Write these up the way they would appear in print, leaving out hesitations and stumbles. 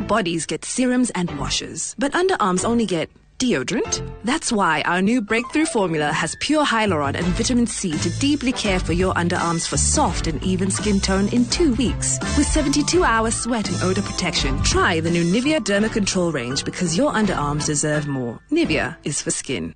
Our bodies get serums and washes, but underarms only get deodorant. That's why our new breakthrough formula has pure hyaluron and vitamin C to deeply care for your underarms for soft and even skin tone in 2 weeks. With 72-hour sweat and odor protection, try the new Nivea Derma Control range because your underarms deserve more. Nivea is for skin.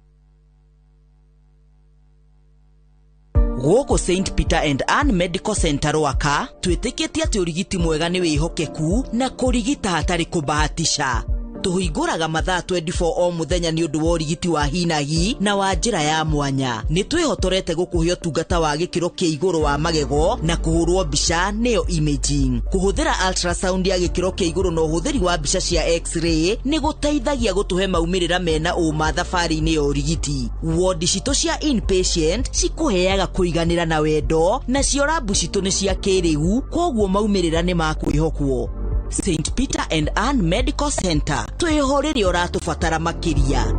Gũkũ St Peter and Ann Medical Center Rwaka twĩtĩkĩtie atĩ ũrigiti mwega nĩ wĩhokeku na kũrigita hatarĩ kũbahatisha. Tũhingũraga mathaa 24 o mũthenya nĩ ũndũ wa ũrigiti wa hinahi na wa njĩra ya mwanya. Nĩ twĩhotorete gũkũhe ũtungata wa gĩkĩro kĩa igũrũ wa magego na kũhũrwo mbica nĩyo imaging. Kũhũthĩra ultrasound ya gĩkĩro kĩa igũrũ na ũhũthĩri wa mbica cia x-ray nĩ gũteithagia gũtũhe maumĩrĩra mena ũma thabarĩ-inĩ ya ũrigiti. Wodi citũ cia inpatient cikũheaga kũiganĩra na wendo, nacio rabu citũ nĩ cia kĩrĩu, kwoguo maumĩrĩra nĩ ma kwĩhokwo. St Peter and Ann Medical Center, twĩho rĩrĩa ũratũbatara makĩria.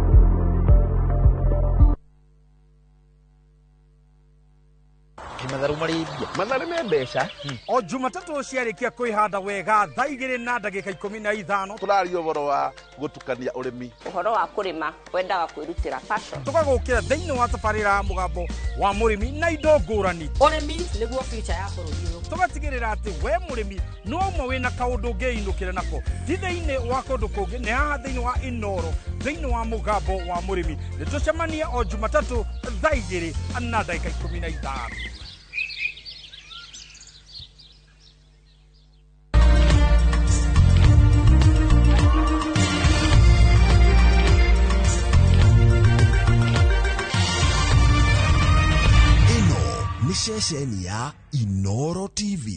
Matharu marĩ mbia. Matharu me mbeca. O Jumatatũ ciarĩkia kwĩhanda wega thaa 2:15 tũraria ũhoro wa gũtukania ũrĩmi. Ũhoro wa kũrĩma wendaga kwĩrutĩra passion. Tũgagũkĩra thĩinĩ wa tabarĩra ya mũgambo wa mũrĩmi na indo ngũrani. Ũrĩmi nĩguo future ya bũrũri ũyũ. Tũgatigĩrĩra atĩ we mũrĩmi no ũmwe wĩna kaũndũ ũngĩinũkĩra nako. Ti thĩinĩ wa kũndũ kũngĩ, nĩ haha thĩinĩ wa Inooro, thĩinĩ wa mũgambo wa mũrĩmi. Nĩ tũcemanie o Jumatatũ thaa 2:15. Ceceni ya Inooro TV.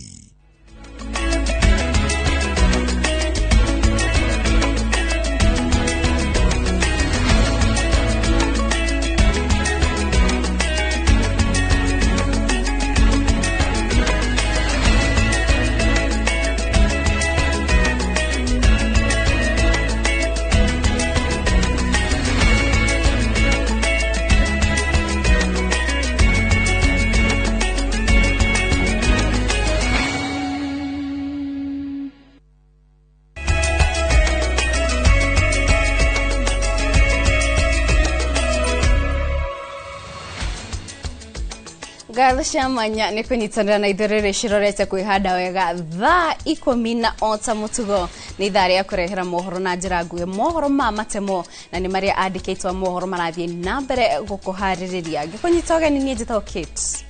Ngatho cia mwanya nĩ kũnyitanĩra na ithuĩ rĩrĩ cirorete kwĩhanda wega thaa 10 na ota mũtugo nĩ ithaa rĩa kũrehera mohoro na njĩra nguhĩ, mohoro ma matemo na nĩ marĩa andĩkĩtwo mohoro marathiĩ na mbere gũkũharĩrĩria. Ngĩkũnyita ũgeni niĩ njĩtagwo Kate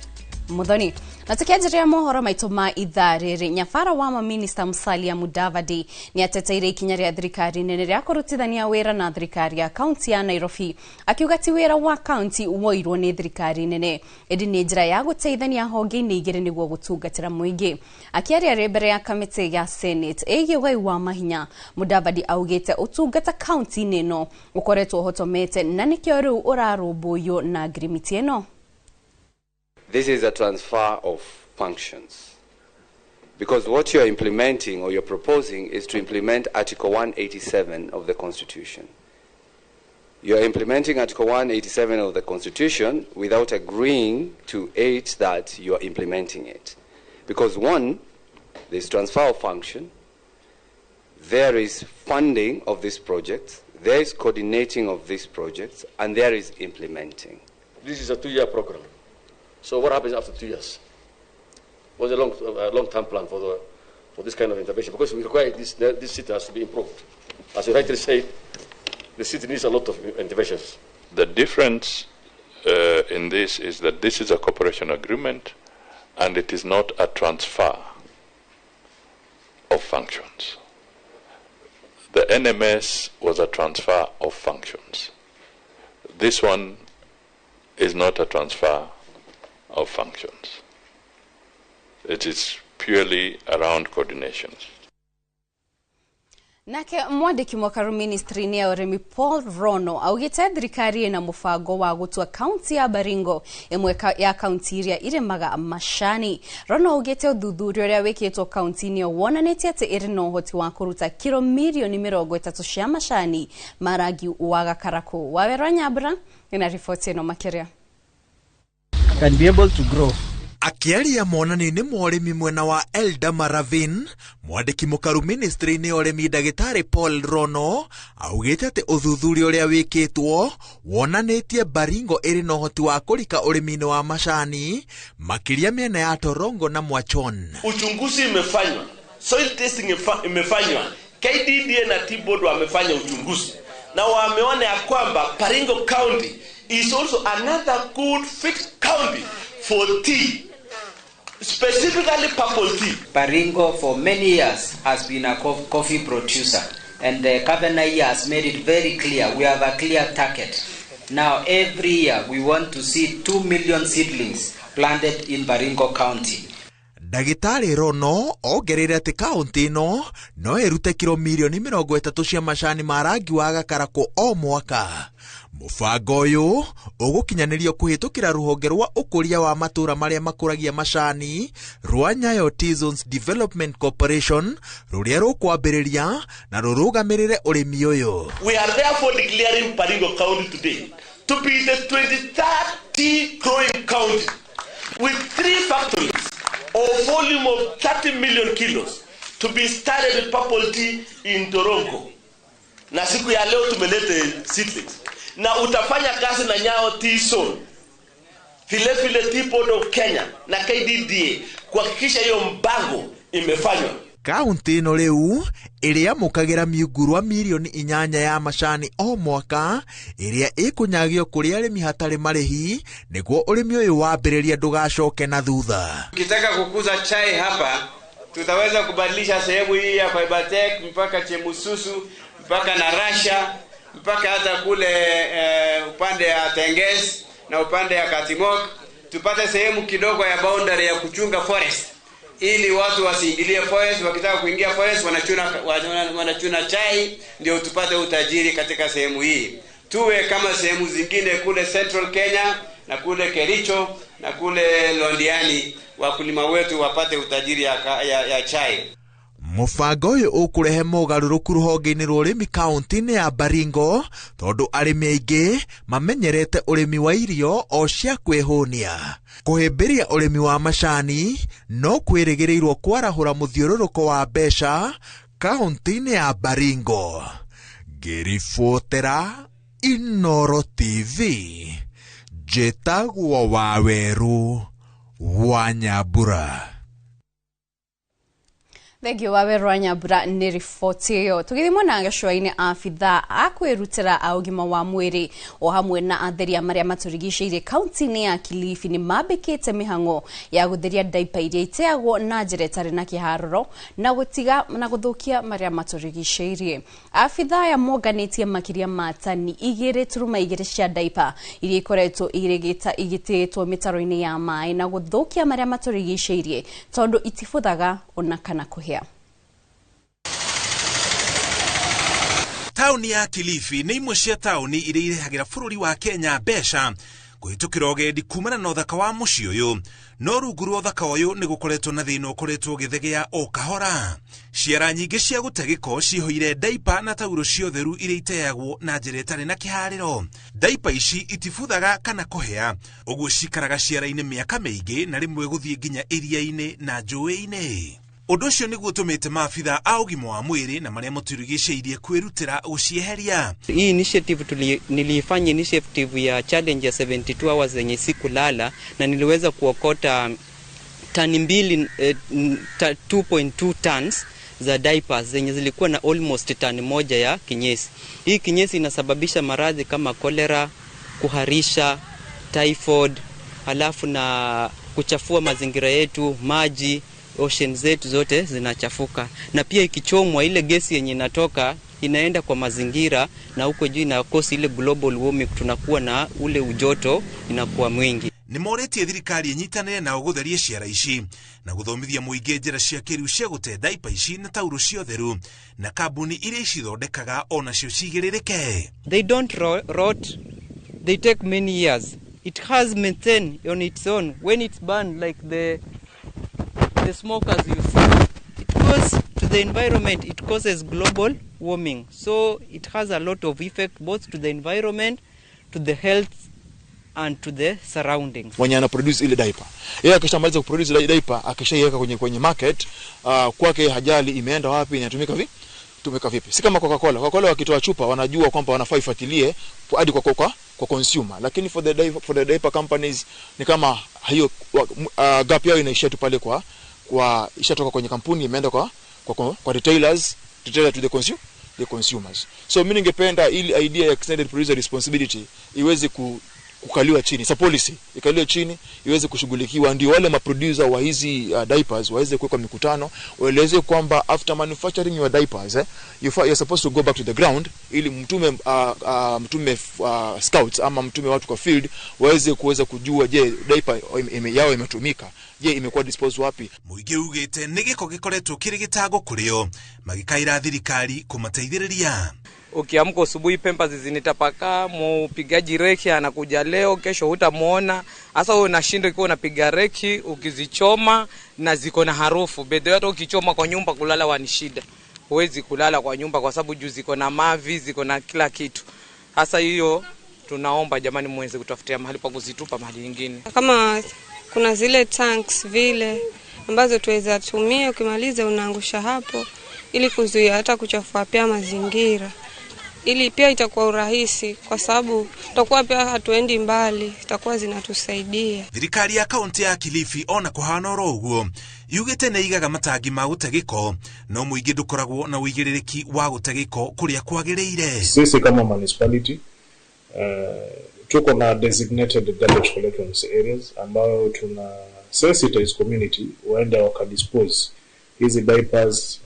Muthoni. Na tukianjĩrĩria mohoro maitũ ma ithaa rĩrĩ, nyabara wa maminista Musalia Mudavadi nĩ ateteire ikinya rĩa thirikari nene rĩa kũrutithania wĩra na thirikari ya kaunti ya Nairobi, akiuga ti wĩra wa kaunti woirwo nĩ thirikari nene ĩndĩ nĩ njĩra ya gũteithania honge-inĩ igĩrĩ nĩguo gũtungatĩra mũingĩ. Akĩaria rĩ mbere ya kamĩtĩ ya Senate ĩgiĩ ũgai wa mahinya, Mudavadi augĩte ũtungata kaunti-inĩ ĩno ũkoretwo ũhotomete na nĩkĩo rĩu ũrarũmbũiyo na ngirimiti ĩno. This is a transfer of functions, because what you're implementing or you're proposing is to implement Article 187 of the Constitution. You're implementing Article 187 of the Constitution without agreeing to it that you're implementing it. Because one, there's transfer of function, there is funding of this project, there is coordinating of these projects, and there is implementing. This is a 2-year program. So what happens after 2 years? What's a long-term plan for this kind of intervention? Because we require this city has to be improved. As you rightly said, the city needs a lot of interventions. The difference in this is that this is a cooperation agreement and it is not a transfer of functions. The NMS was a transfer of functions. This one is not a transfer of functions. It is purely around coordination. Nake mwandĩki mwakaru ministry-inĩ ya ũrĩmi Paul Rono augĩte thirikari ĩna mũbango wa gũtua kaunti ya Baringo ĩmwe ya kaunti iria irĩmaga macani. Rono augĩte ũthuthuria ũrĩa wĩkĩtwo kaunti-inĩ ĩyo wonanĩtie atĩ ĩrĩ na ũhoti wa kũruta kiro mirioni 30 cia macani ma rangi wa gakarakũ. Wawerwa Nyambura ĩna riboti ĩno makĩria. Can be able to grow. Akĩaria monanio-inĩ ma ũrĩmi mwena wa Eldama Ravine, mwandĩki mũkaru ministry-inĩ ya ũrĩmi ndagĩtarĩ Paul Rono augĩte atĩ ũthuthuria ũrĩa wĩkĩtwo wonanĩtie Baringo ĩrĩ na ũhoti wa kũrika ũrĩmi-inĩ wa macani makĩria mĩena ya Torongo na Mwachon. Uchunguzi imefanywa, soil testing imefanywa, KDDA na Tea Board wamefanya uchunguzi na wameona ya kwamba Baringo County is also another good fit county for tea, specifically purple tea. Baringo for many years has been a coffee producer, and the governor here has made it very clear we have a clear target. Now every year we want to see 2 million seedlings planted in Baringo County. Ndagĩtarĩ Rono ongereire atĩ kaũntĩ ĩno no ĩrute kiro mirioni 30 cia macani ma rangi wa gakarakũ o mwaka. Mũbango ũyũ ũgũkinyanĩrio kũhĩtũkĩra rũhonge rwa ũkũria wa matũũra marĩa makũragia macani rwa Nyayo Tea Zones Development Corporation rũrĩa rũkwambĩrĩria na rũrũgamĩrĩre ũrĩmi ũyũ. We are therefore declaring Baringo County today to be the 23rd tea growing county with 3 factories or volume of 30 million kilos to be started with purple tea in Torongo. Na siku ya leo tumelete seedlings. Na utafanya kazi na Nyayo Tea Zone, vile vile Tea Board of Kenya na KDDA kuhakikisha hiyo mpango imefanywa. Kaunti ĩno rĩu ĩrĩamũkagĩra miungurwa mirioni 8 ya macani o mwaka ĩrĩa ĩkũnyagio kũrĩ arĩmi hatarĩ marĩhi nĩguo ũrĩmi ũyũ wambĩrĩria ndũgacoke na thutha. Ukitaka kukuza chai hapa tutaweza kubadilisha sehemu hii ya Fibertech mpaka Chemususu mpaka Narasha mpaka hata kule upande ya Tenges na upande ya Katimok, tupate sehemu kidogo ya boundary ya kuchunga forest ili watu wasiingilie forest. Wakitaka kuingia forest wanachuna chai, ndio tupate utajiri katika sehemu hii. Tuwe kama sehemu zingine kule Central Kenya na kule Kericho na kule Londiani, wakulima wetu wapate utajiri ya chai. Mũbango ũyũ ũkũrehe mogarũrũku rũhonge-inĩ rwa ũrĩmi kaũntĩ-inĩ ya Baringo tondũ arĩmi aingĩ mamenyerete ũrĩmi wa irio o cia kwĩhũnia. Kũhĩmbĩria ũrĩmi wa macani no kwĩrĩgĩrĩirwo kwarahũra mũthiũrũrũko wa mbeca kaũntĩ-inĩ ya Baringo. Ngĩribotera Inooro TV, njĩtagwo Waweru wa Nyambura. Thengio Waweru wa Nyambura nĩ riboti ĩyo. Tũgĩthiĩ mwena gĩcũa-inĩ, abithaa a kwĩrutĩra a ũgima wa mwĩrĩ o hamwe na atheria marĩa matũrigicĩirie kaunti-inĩ ya Kilifi nĩ mambĩkĩte mĩhang'o ya gũtheria ndaipa iria iteagwo na njĩra ĩtarĩ na kĩharũro na gũtiga na gũthũkia marĩa matũrigicĩirie. Abithaa aya monganĩtie makĩria ma tani 2.2 cia ndaipa iria ikoretwo igĩtĩtwo mĩtaro-inĩ ya maĩ na gũthũkia marĩa matũrigicĩirie tondũ itibuthaga ona kana kũhĩa. Tauni ya Kilifi nĩ imwe cia tauni iria irehagĩra bũrũri wa Kenya mbeca kũhĩtũkĩra ũgendi kumana na ũthaka wa mũciĩ ũyũ. No rungu rwa ũthaka ũyũ nĩ gũkoretwo na thĩna ũkoretwo ũgĩthegea o kahora. Ciara nyingĩ cia gũte gĩko cihũire ndaipa na taurũ cia ũtheru iria iteagwo na njĩra ĩtarĩ na kĩharĩro. Ndaipa ici itibuthaga kana kũhĩa, ũguo cikaraga ciara-inĩ mĩaka mĩingĩ na rĩmwe gũthiĩ nginya iria-inĩ na njũĩ-inĩ. Ũndũ ũcio nĩguo ũtũmĩte maabitha a ũgima wa mwĩrĩ na marĩa matũrigicĩirie kwĩrutĩra gũcieheria. Hii initiative nilifanya initiative ya challenge ya 72 hours yenye sikulala, na niliweza kuokota tani 2.2 tons za diapers zenye zilikuwa na almost tani 1 ya kinyesi. Hii kinyesi inasababisha maradhi kama kolera, kuharisha, typhoid, halafu na kuchafua mazingira yetu, maji, ocean zetu zote zinachafuka. Na pia ikichomwa ile gesi yenye inatoka inaenda kwa mazingira, na huko juu inakosi ile global warming, tunakuwa na ule ujoto inakuwa mwingi. Nĩ morĩtie thirikari ĩnyitanĩre nao gũtheria ciara ici na gũthomithia mũingĩ njĩra cia kĩrĩu cia gũte ndaipa ici na taurũ cia ũtheru, na kambuni iria icithondekaga onacio cigĩrĩrĩke. They don't rot, they take many years. It has methane on its own. When it's burned like the smokers you see, it goes to the environment, it causes global warming. So it has a lot of effect both to the environment, to the health and to the surroundings. Mwenye ana produce ile diaper, yeye akishamaliza kuproduce ile diaper, akishaiweka kwenye market, kwake hajali imeenda wapi, inatumika vipi, tumeka vipi. Si kama Coca-Cola. Coca-Cola wakitoa chupa wanajua kwamba wanafaa ifuatilie hadi kwa consumer, lakini for the diaper companies ni kama hiyo gap yao inaishia tu pale kwa ishatoka kwenye kampuni imeenda kwa retailers, retailer to the consumers. So mimi ningependa ili idea ya extended producer responsibility iweze kukaliwa chini, sa policy ikaliwe chini, iweze kushughulikiwa, ndio wale maproducer wa hizi diapers waweze kuweka mikutano, waeleze kwamba after manufacturing your diapers, you're supposed to go back to the ground, ili mtume scouts ama mtume watu kwa field waweze kuweza kujua, je, diaper yao imetumika, je, imekuwa disposed wapi. Muingi ugite ni giko gikoretwo kiri gitago kurio magikaira thirikari kumateithiriria. Ukiamka asubuhi pampers zinitapakaa, mpigaji reki anakuja leo, kesho hutamuona. Sasa wewe unashinda ukiwa unapiga reki, ukizichoma na ziko na harufu. Bedhe hata ukichoma kwa nyumba kulala wani shida. Huwezi kulala kwa nyumba kwa sababu juu ziko na mavi, ziko na kila kitu. Sasa hiyo tunaomba jamani muweze kutafutia mahali pa kuzitupa mahali nyingine. Kama kuna zile tanks vile ambazo tuweza tumia, ukimaliza unaangusha hapo ili kuzuia hata kuchafua pia mazingira. Ili pia itakuwa urahisi kwa sababu tutakuwa pia hatuendi mbali, itakuwa zinatusaidia. Thirikari ya kaunti ya Kilifi ona kuhana oro uguo yugite nĩ igaga matangi ma gũte gĩko, no mũingĩ ndũkoragwo na ũigĩrĩrĩki wa gũte gĩko kũrĩa kwagĩrĩire. Sisi kama municipality tuko na designated garbage collection areas ambayo tuna sensitize community waende wakadispose hizi diapers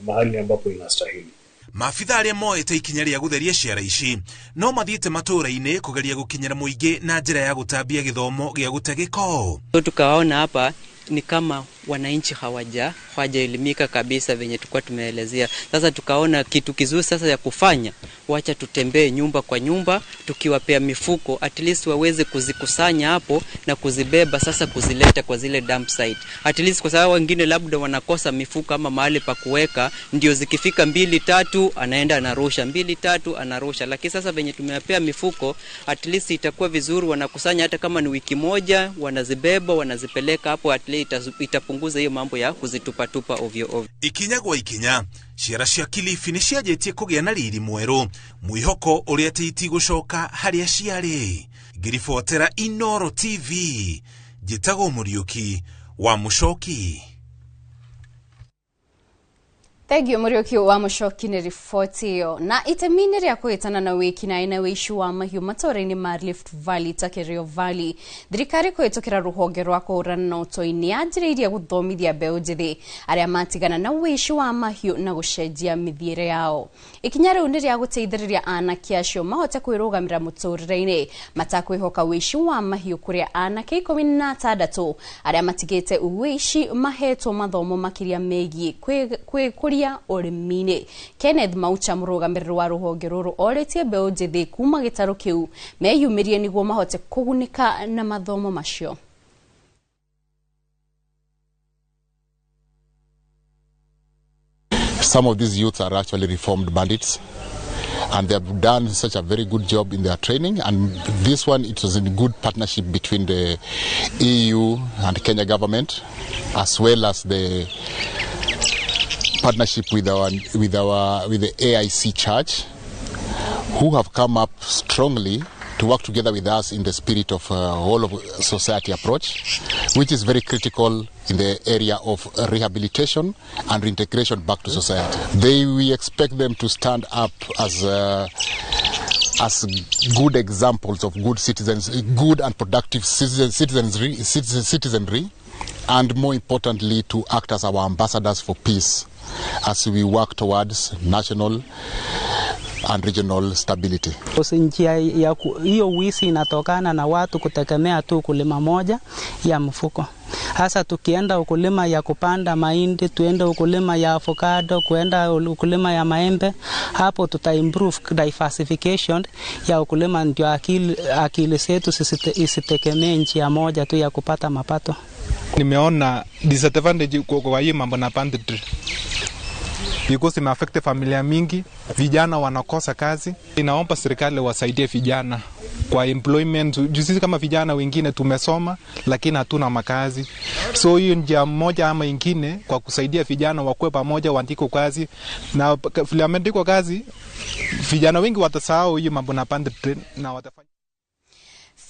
mahali ambapo inastahili. Maabitha arĩa moete ikinya rĩa gũtheria ciara ici no mathiĩte matũũra-inĩ kũgeria gũkinyĩra mũingĩ na njĩra ya gũtambia gĩthomo gĩa gũte gĩko. Tukaona hapa ni kama wananchi hawajaelimika kabisa venye tulikuwa tumeelezea. Sasa tukaona kitu kizuri sasa ya kufanya, wacha tutembee nyumba kwa nyumba tukiwapea mifuko, at least waweze kuzikusanya hapo na kuzibeba sasa kuzileta kwa zile dump site. At least kwa sababu wengine labda wanakosa mifuko ama mahali pa kuweka, ndio zikifika 2 3 anaenda anarusha, 2 3 anarusha. Lakini sasa venye tumewapea mifuko, at least itakuwa vizuri, wanakusanya hata kama ni wiki moja, wanazibeba wanazipeleka hapo, at least itapunguza hiyo mambo ya kuzitupatupa ovyo ovyo. Ikinya gwa ikinya ciara cia Kilifi nĩ cianjĩtie kũgĩa na riri mwerũ, mwĩhoko ũrĩa atĩ itigũcoka harĩa ciarĩ. Ngĩribotera Inooro TV, njĩtagwo Mũriũki wa Mũcoki. Thank you Mũriũki wa Mũcoki nĩ riboti ĩyo. Na itemi-inĩ rĩa kũhĩtana na wĩkinaĩ na wĩici wa mahiũ matũũra-inĩ ma Rift Valley ta Kerio Valley, thirikari kũhĩtũkĩra rũhonge rwa kũhũrana na ũtoi nĩ yanjĩrĩirie gũthomithia mbeũ njĩthĩ arĩa matigana na wĩici wa mahiũ na gũcenjia mĩthiĩre yao. Ikinya rĩu nĩ rĩa gũteithĩrĩria anake acio mahote kwĩrũgamĩra mũtũũrĩre-inĩ matakwĩhoka wĩici wa mahiũ, kũrĩa anake 16 arĩa matigĩte wĩici mahetwo mathomo makĩria megiĩ kwĩkũria ũrĩmi-inĩ. Kenneth Maucha, mũrũgamĩrĩri wa rũhonge rũrũ, orĩtie mbeũ njĩthĩ kuma gĩtarũ kĩu meyumĩrie nĩguo mahote kũgunĩka na mathomo macio. Some of these youths are actually reformed bandits, and they have done such a very good job in their training. And this one, it was in good partnership between the EU and Kenya government, as well as the partnership with the AIC Church, who have come up strongly to work together with us in the spirit of whole of society approach, which is very critical in the area of rehabilitation and reintegration back to society. We expect them to stand up as good examples of good citizens, good and productive citizenry, and more importantly, to act as our ambassadors for peace as we work towards national and regional stability. Njia ya hiyo wizi inatokana na watu kutegemea tu ukulima moja ya mfuko. Hasa tukienda ukulima ya kupanda mahindi, tuende ukulima ya avocado, kuenda ukulima ya maembe, hapo tuta improve diversification ya ukulima, ndio akili zetu isitegemee njia moja tu ya kupata mapato. Nimeona disadvantage kwa hii mambo na banditry, because ime affect familia mingi, vijana wanakosa kazi. Inaomba serikali wasaidie vijana Kwa employment, juu sisi kama vijana wengine tumesoma lakini hatuna makazi, so hiyo njia moja ama ingine kwa kusaidia vijana wakuwe pamoja, waandikwe kazi, na vile wameandikwa kazi vijana wengi watasahau hiyo mambo na banditry na watafanya.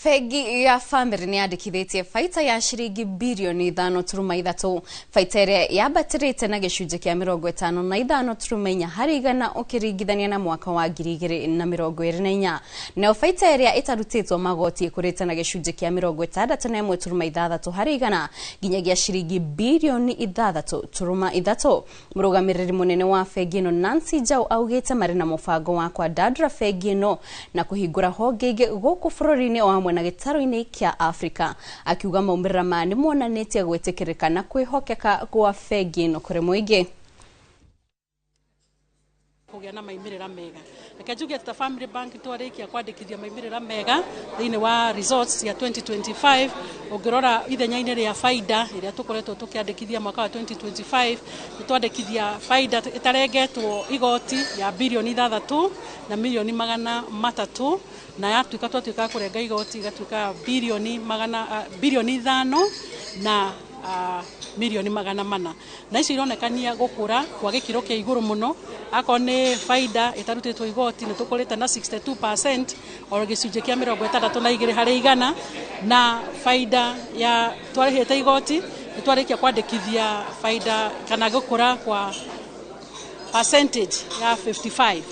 Bengi ya Family nĩ yandĩkithĩtie baita ya ciringi birioni 5.3, baita ĩrĩa yambatĩrĩte na gĩcunjĩ kĩa 55.4 harĩ igana ũkĩringithania na mwaka wa 2024. Nayo baita ĩrĩa ĩtarutĩtwo magoti ĩkũrĩte na gĩcunjĩ kĩa 61.6 harĩ igana nginyagia ciringi birioni 6.3. Mũrũgamĩrĩri mũnene wa bengi ĩno Nancy Njau augĩte marĩ na mũbango wa kwandandũra bengi ĩno na kũhingũra honge ingĩ gũkũ bũrũri-inĩ o hamwe na gĩtarũ-inĩ kĩa Afrika, akiuga maumĩrĩra maya nĩ monanĩtie gwĩtĩkĩrĩka na kwĩhokeka gwa bengi ĩno kũrĩ mũingĩ. Kũgĩa na maumĩrĩra mega. Reke njuge ta Family Bank twarĩkia kwandĩkithia maumĩrĩra mega thĩinĩ wa results ya 2025. Ũngĩrora ithenya-inĩ rĩa baida ĩrĩa tũkoretwo tũkĩandĩkithia mwaka wa 2025, nĩ twandĩkithia baida ĩtarengetwo igoti ya birioni 6 na milioni 300, na yatuĩka twatuĩka kũrenga igoti igatuĩka birioni 5 na milioni 400, na icio ironekania gũkũra kwa gĩkĩro kĩa igũrũ mũno. Akorwo nĩ baida ĩtarutĩtwo igoti nĩ tũkũrĩte na 62% oro gĩcunjĩ kĩa 62 harĩ igana, na baida ya twarĩhĩte igoti nĩ twarĩkia kwandĩkithia baida kana gũkũra kwa percentage ya 55%.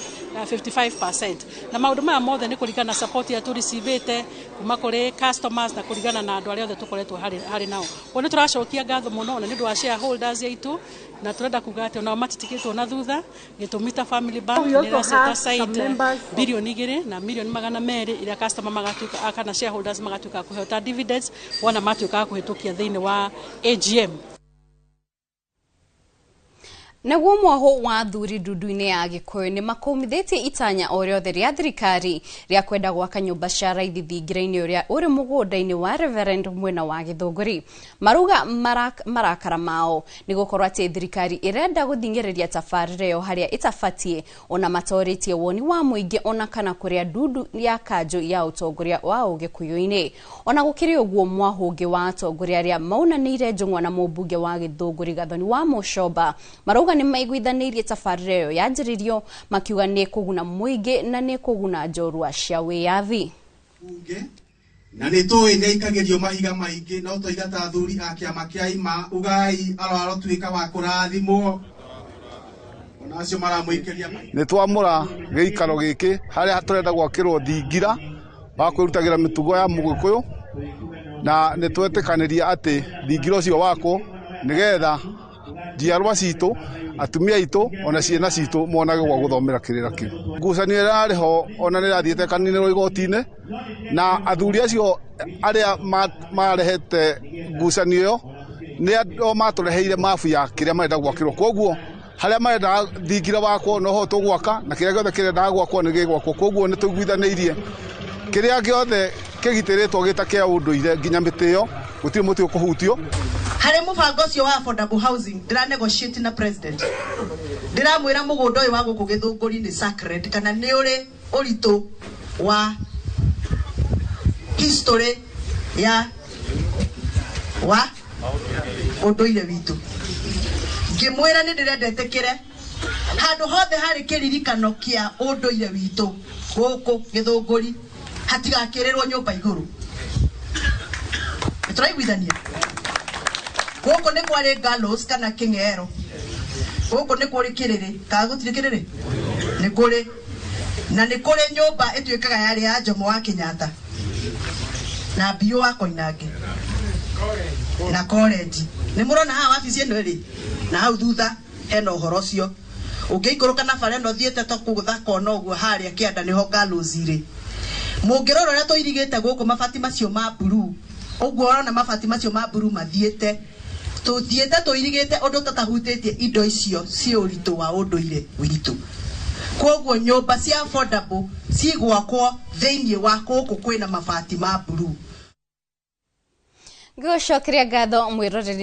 Na maũndũ maya mothe nĩ kũringana na support ya tũricivĩte kuma kũrĩ customers na kũringana na andũ arĩa othe tũkoretwo harĩ nao. Koguo nĩ tũracokia ngatho mũno na nĩ ũndũ wa shareholders aitũ, na tũrenda kuga atĩ onao matitigĩtwo na thutha. Gĩtũmi ta Family Bank We nĩ also ĩra set have aside some members of birioni 2 na milioni 200 iria customer magatuĩka kana shareholders magatuĩka a kũheo ta dividends wona matuĩka a kũhĩtũkia thĩinĩ wa AGM. Naguo mwaho wa athuri ndundu-inĩ ya Gĩkũyũ nĩ makũmithĩtie itanya o rĩothe rĩa thirikari rĩa kwenda gwaka nyũmba cia raithi thingira-inĩ ũrĩa ũrĩ mũgũnda-inĩ wa Reverend mwena wa Gĩthũngũri. Maruga marakara mao nĩ gũkorwo atĩ thirikari ĩrenda gũthing'ĩrĩria tabarĩra ĩyo harĩa ĩtabatiĩ, ona matorĩtie woni wa mũingĩ ona kana kũrĩa ndundu ya kanjũ ya ũtongoria wa Ũgĩkũyũ-inĩ. Ona gũkĩrĩ ũguo, mwaho ũngĩ wa atongoria arĩa maunanĩire njũng'wa na mũmbunge wa Gĩthũngũri Gathoni wa Mũcomba marauga nĩ maiguithanĩirie tabarĩra ĩyo yanjĩrĩrio, makiuga nĩ kũguna mũingĩ na nĩ kũguna njorua cia wĩyathi. Na nĩ tũĩ nĩ aikagĩrio mahiga maingĩ, no tũiga ta athuri a kĩama kĩa ima ugai arotuĩka wa kũrathimwo ona acio maramũikĩria mahiga. Nĩ twamũra gĩikaro gĩkĩ harĩa tũrenda gwakĩrwo thingira wa kwĩrutagĩra mĩtugo ya mũgĩkũyũ, na nĩ twetĩkanĩria atĩ thingira ũcio wakwo nĩgetha njiarwa citũ, atumia aitũ ona ciana citũ monage gwa gũthomera kĩrĩra kĩu. Ngucanio ĩrĩa yarĩ ho ona nĩ ĩrathiĩte ĩkaninĩrwo igoti-inĩ, na athuri acio arĩa marehete ngucanio ĩyo nĩ o matũreheire mabu ya kĩrĩa marenda gwakĩrwo. Koguo harĩa marenda thingira wakwo noho tũgwaka, na kĩrĩa gĩothe kĩrendaga gwakwo nĩ gĩgwakwo. Koguo nĩ tũiguithanĩirie kĩrĩa gĩothe kĩgitĩrĩtwo gĩta kĩa ũndũire nginya mĩtĩ ĩyo gũtirĩ mũtĩ ũkũhutio. Harĩ mũbango ũcio wa affordable housing ndĩra negotiate na president, ndĩramwĩra mũgũnda ũyũ wa gũkũ Gĩthũngũri nĩ sacred, kana nĩ ũrĩ ũritũ wa history ya wa ũndũire witũ. Ngĩmwĩra nĩ ndĩrenda ĩtĩkĩre handũ hothe harĩ kĩririkano kĩa ũndũire witũ gũkũ Gĩthũngũri hatigakĩrĩrwo nyũmba igũrũ. Nĩtũraiguithania? Gũkũ nĩ kwarĩ gallows kana kĩng'ero, gũkũ nĩ kũrĩ kĩrĩrĩ, kana gũtirĩ kĩrĩrĩ? Nĩ kũrĩ. Na nĩ kũrĩ nyũmba ĩtuĩkaga yarĩ ya Jomo wa Kenyatta na Biũ wa Koinange na college. Nĩ mũrona haha wabici ĩno ĩrĩ na hau thutha hena ũhoro ũcio. Ũngĩikũrũka na bara ĩno ũthiĩte ta kũgũtha kona ũguo harĩa kĩanda nĩho gallows irĩ. Mũngĩrora ũrĩa tũirigĩte gũkũ mabati macio ma blue, ũguo ũrona mabati macio ma blue mathiĩte, tũthiĩte tũirigĩte ũndũ tũtahutĩtie indo icio ciĩ ũritũ wa ũndũire witũ. Koguo nyũmba cia affordable cigwakwo thĩinĩ wa gũkũ kwĩna mabati ma blue. Ngũcokeria ngatho mwĩroreri.